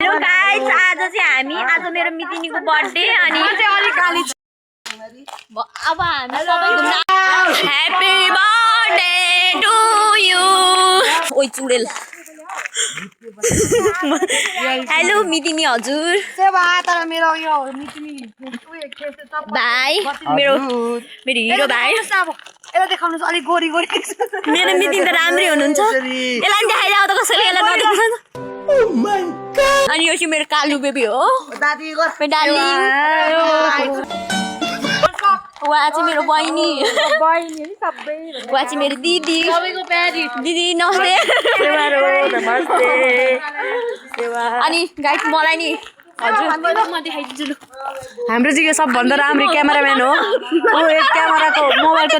Hello guys, आज मेरो मितिनीको birthday अनि अब हामी सबै घुम्न ह्यापी बर्थडे टु यु। ओइ चुडेल। हेलो मितिनी हजुर। भाइ मेरो हिरो भाइ। यसलाई देखाउनु अलिक गोरी गोरी। मेरो मितिनी त राम्रै हुनुहुन्छ। यसलाई देखाइराउ त कसैले यसलाई नदेखाउँछ। अनि यो चाहिँ मेरो कालु बेबी हो। डार्लिङ। उहाँ चाहिँ मेरो बहिनी। उहाँ चाहिँ मेरो दिदी। दिदी नमस्ते। अनि गाइस मलाई नि हजुर म देखाइदिन्छु लु। हाम्रो चाहिँ यो सबभन्दा राम्रो क्यामेराम्यान हो। ऊ एक क्यामेराको मोबाइलको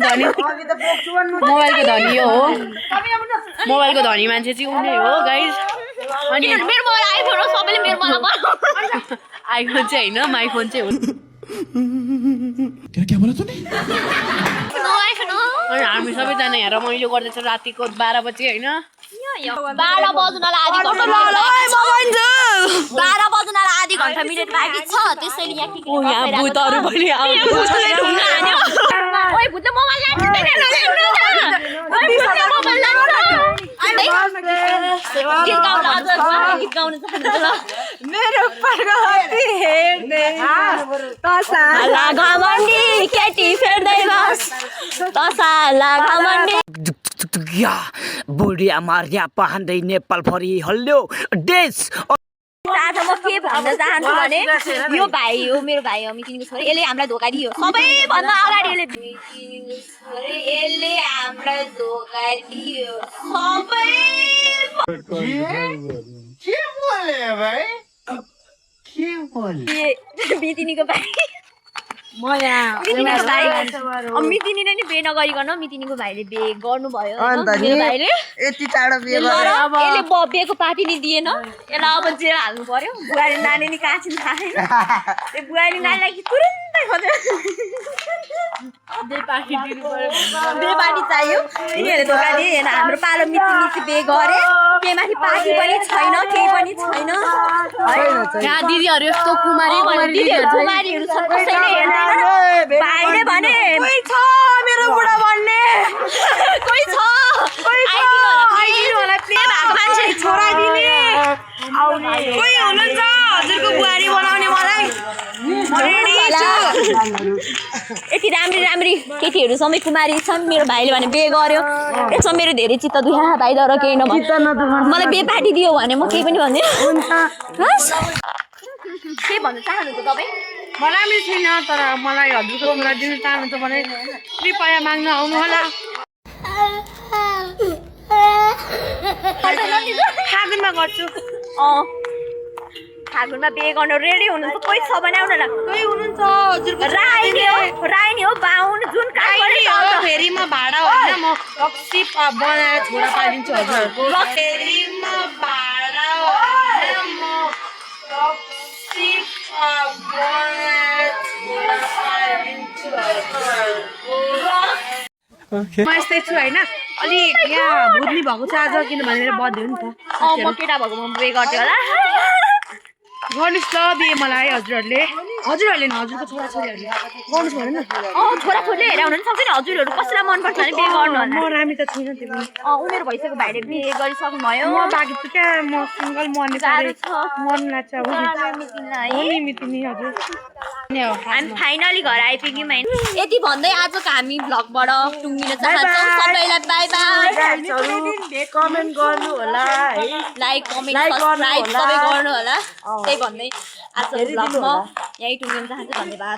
धनी यो हो। मोबाइलको धनी मान्छे चाहिँ ऊ नै हो गाइस। अनि मेरो मोबाइल आइफोन हो, सबैले मेरो मोबाइल आइफोन चाहिँ हैन, माइफोन चाहिँ हो। क्या बोला तूने? अनि हामी सबैजना यहाँ रमाइलो गर्दैछ रातिको 12 बजे हैन। 12 बज्नलाई आधी घण्टा 12 बज्नलाई आधी घण्टा मिनेट बाँकी छ। त्यसैले यहाँ ओ यहाँ भूतहरु पनि आउँछ। ओइ भूतले मोबाइल लान्छ। ओइ भूतले मोबाइल लान्छ। गीत गाउन अझ गीत गाउन चाहन्छ ल। मेरो प्रगति हेर्दै तसाला घमण्डी केटी फेर्दै बस। तसाला घमण्डी बुढिया मारिया पाहान्दै नेपाल फरि हल्ल्यो देश। आज म के भन्न चाहन्छु भने यो भाइ हो, मेरो भाइ हो, मितिनीको छोरी। यसले हामीलाई धोका दियो। सबैभन्दा अगाडि यसले हामीलाई धोका दियो। मितिनीको भाइ मितिनीले नि बे नगरिकन मितिनीको भाइले बे गर्नुभयो। मेरो भाइले यति टाढो बिहे गरे। यसले बेको पार्टी नि दिएन। यसलाई अब जेल हाल्नु पर्यो। बुहारी नानी नि कहाँ छिन् थाहा छैन। त्यो बुहारी नानीलाई तुरुन्तै खोज्यो। बे पार्टी चाहियो। यिनीहरूले धोका दिए होइन। हाम्रो पालो मितिनी चाहिँ बे गरे। बेमाथि पार्टी पनि छैन, केही पनि छैन। यहाँ दिदीहरु यस्तो कुमारीहरू छन्, कसैले हेर्दैन। भाइले भने कोही छ मेरो बुढा भन्ने। कोही छ आइदिनु होला प्रेम भएको मान्छे छोरा दिने कोही हुनुहुन्छ हजुरको बुहारी बनाउने मलाई। यति राम्री केटीहरू सबै कुमारी छन्। मेरो भाइले भने बे गर्यो। यसमा मेरो धेरै चित्त दुख्या भाइ तर केही नभन्छ। मलाई बे पार्टी दियो भने म केही पनि भन्दिनँ। के भन्न चाहनुहुन्छ तपाईँ? मलाई पनि छैन, तर मलाई हजुरको छोरा दिनु चाहनुहुन्छ भने कृपया माग्न आउनु होला। फागुनमा गर्छु। फागुनमा बे गर्नु रेडी हुनुहुन्छ? कोही छ भने आउनु होला। कोही हुनुहुन्छ हजुरको? राई नि हो बाहुन जुन काइली हो। फेरि म भाडा होइन, म रक्सी बनाएर छोरा पालिदिन्छु हजुरहरूको। फेरिमा भाडा होइन, म रक्सी बनाएर छोरा पालिदिन्छु हजुरहरूको। म यस्तै छु होइन। अलिक यहाँ बुझ्ने भएको छ आज, किनभने मेरो बर्थडे हो नि त। म केटा भएको म बे गर्थेँ होला। गर्नुहोस् ल बे मलाई हजुरहरूले न हजुरको छोराछोरीहरूले गर्नुहोस् भन न। छोराछोरीले हेरेर हुनु पनि सक्दैन। हजुरहरू कसैलाई मनपर्छ भने बे गर्नु होला। म रामी त छैन त्यो पनि। उमेर भइसक्यो भाइले बे गरिसक्नु भयो। म बाँकी छु क्या, म सिङ्गल मर्ने मर्नु लाग्छ। मितिनी हजुर हामी फाइनली घर आइपुग्यौँ होइन। यति भन्दै आजको हामी भ्लगबाट टुङ्गिन चाहन्छौँ। सबैलाई बाई बाई। कमेन्ट गर्नु होला है। लाइक कमेन्ट सब्सक्राइब सबै गर्नु होला। त्यही भन्दै आजको भ्लगमा यही टुङ्गिन चाहन्छु। धन्यवाद।